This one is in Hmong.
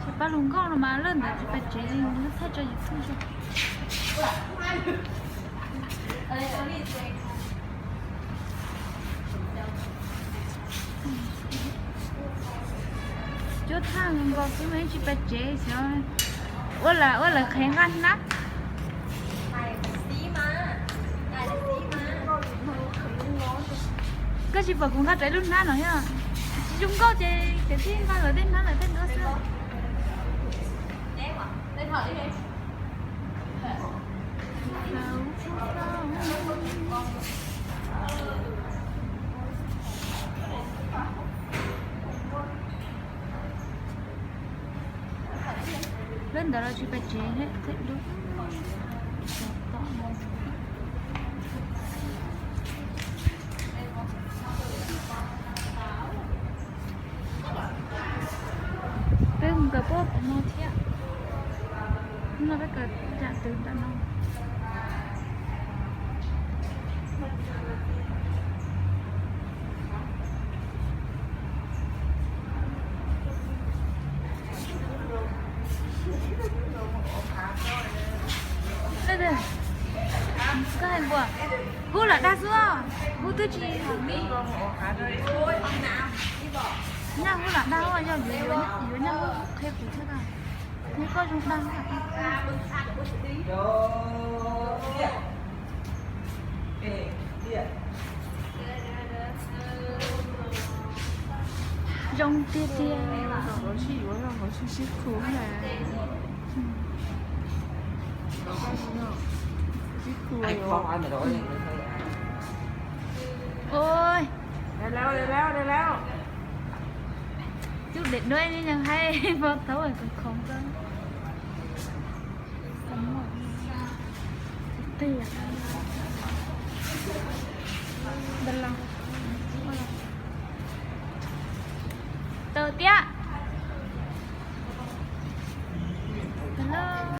Pab hluas nkauj no mas lawv ntawd tsis pais tsev li, lub thaij tso YouTube xwb. Cuab thaj nkaus xwb mas yeej tsis pais tsev xyov. Ua lawv, ua lawv qhev nqa hnab. Koj tsis pom kuv nqa rau ib lub hnab no yog tsis zoo nkauj ces cov tib nqa lawv tej hnab lawv tej nqa xwb. Lawv ntawd los tsis pais tsev thiab, thaij duab. Peb mus kawm puab tom no thiab. Hnub no peb kawm tsam twv ntawm no. Koj hais npua, hub lam dag xwb, hub twb tsis hais li. Nyaj hub lam dag, yog yuav, yuav nyaj hub qhia kuv thiab. Neb koj zoo dag. Zoo tiag tiag. Sib khu na. Ua, cub dej duab ne, yog hais pog thaub kom khoov kawg. Tawm tiag.